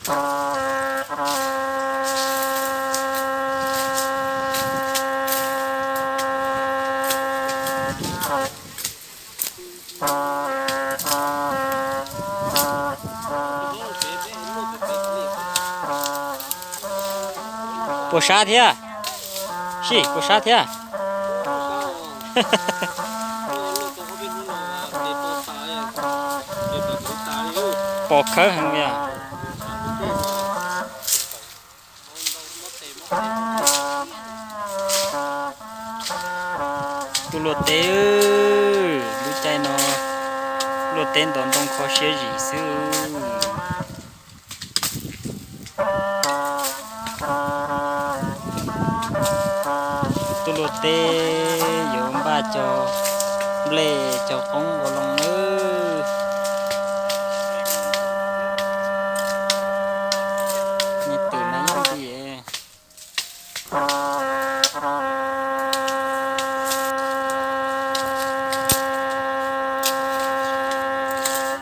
Puas sab thiab? Sij, puas sab thiab? Pom khawb heev li os. Tus luaj teb, lub caij no luaj teb ntov ntoo kho siab zim xwb. Tus luaj teb yuav npaj cov nplej cov qoob ua loo nawb. Nws twm na yog ti.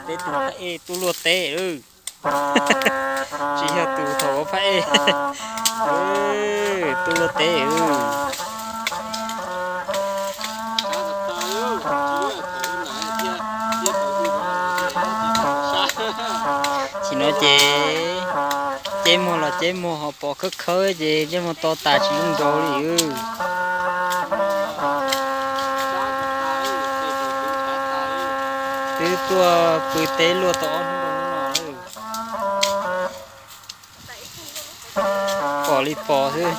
Peb tus phab ej tub luaj teb, tsis yog tus thaum ua phab ej. Tub luaj teb. Tsis no ces ceb muag los ceb muag ho pom khawb khawb ces ceb muag to tas tsis zoo nkaus li. Twb tuaj pw teb luaj tau ob hnub no. Pom li pom xwb.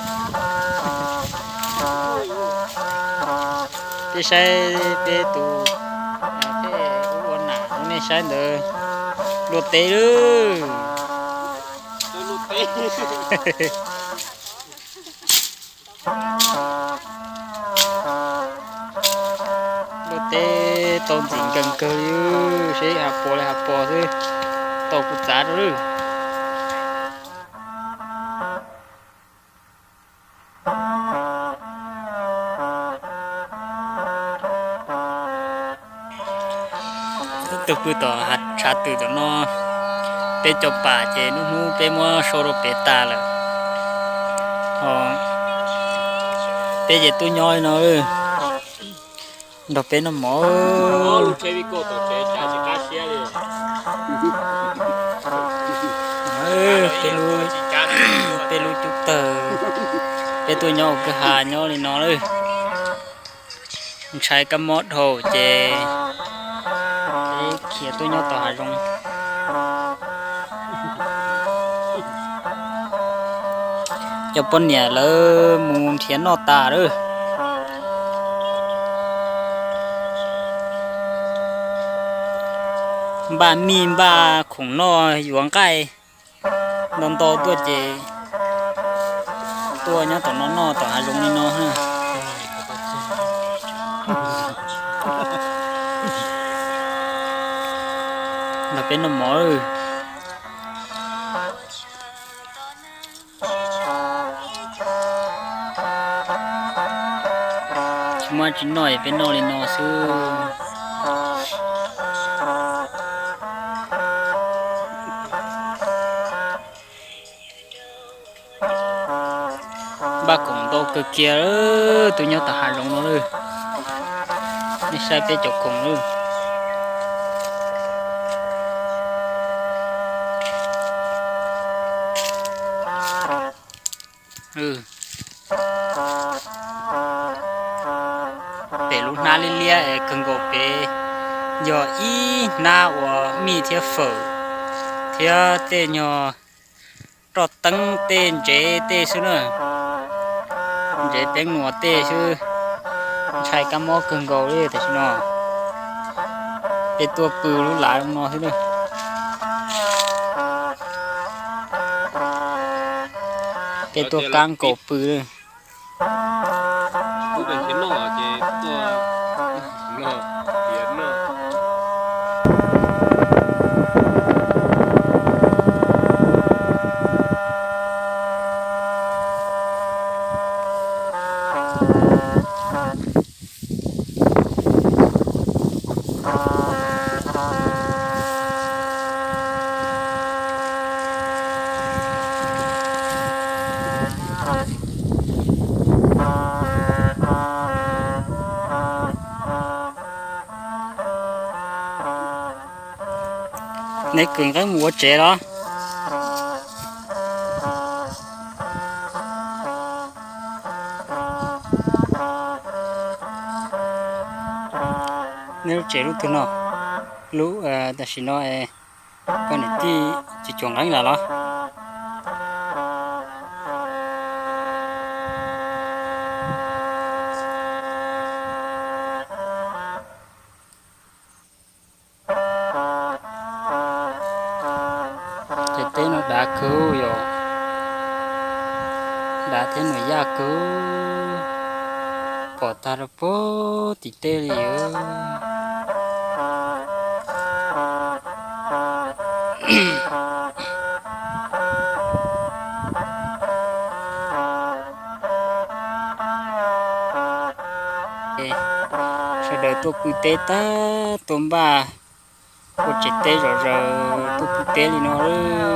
Peb saib peb tus, peb ua nam rau nej saib ntawd, luaj teb lawm. Luaj teb tau ntxim nkees kawg li, seb hav pos li hav pos xwb, tau kuv txav rau lawm. Ib tug pw tom hav tshav twm tom no, peb cov pam ces hnub hnub peb muab sau rau pem tas lawm. Peb ces tuaj nyob li no, nrog peb noj mov. Peb lub cub tawg, peb tuaj nyob ua kwj ha nyob li no lawm. Ntshai kab mob dhau ces peb khiav tuaj nyob tom hav zoov. Cov poj niam lawv mus nrhiav noj tas lawm. Npaj mij npaj khoom noj yuav nqaij nto nto tuaj ces tuaj nyob tom no noj tom hav zoov li no. Nrog peb noj mov. Tsis muaj tsis noj es peb noj li no xwb. Npaj khoom ntau kawg kiag, twb nyob tom hav zoov no lawm. Nej saib peb cov khoom lawm. Pem lub hnab liab liab es kawg nkaus pem yog ib hnab uas mij thiab fawm thiab tej nyuag roj teeb tej ntsev tej xwb na. Ntsev peeb nuas tej xwb. Ntshai kab mob kawg nkaus li tam sim no. Peb tuaj pw lub lav no xwb na. Peb tuaj kab nkaus pw. Neb kws nqeeb mus ua tsev los? Neb lub tsev lub twg no? Lub, tam sim no koj niam tij tsis cuag nqeeb lawm los? Ces teb no dav kawg yom, dav thiab nws yaj kawg, pom tag rau puag tim teb li. Sawv daws tuaj pw teb tag, tuaj npaj ua tsev teb zom zaws, tuaj pw teb li no lawm.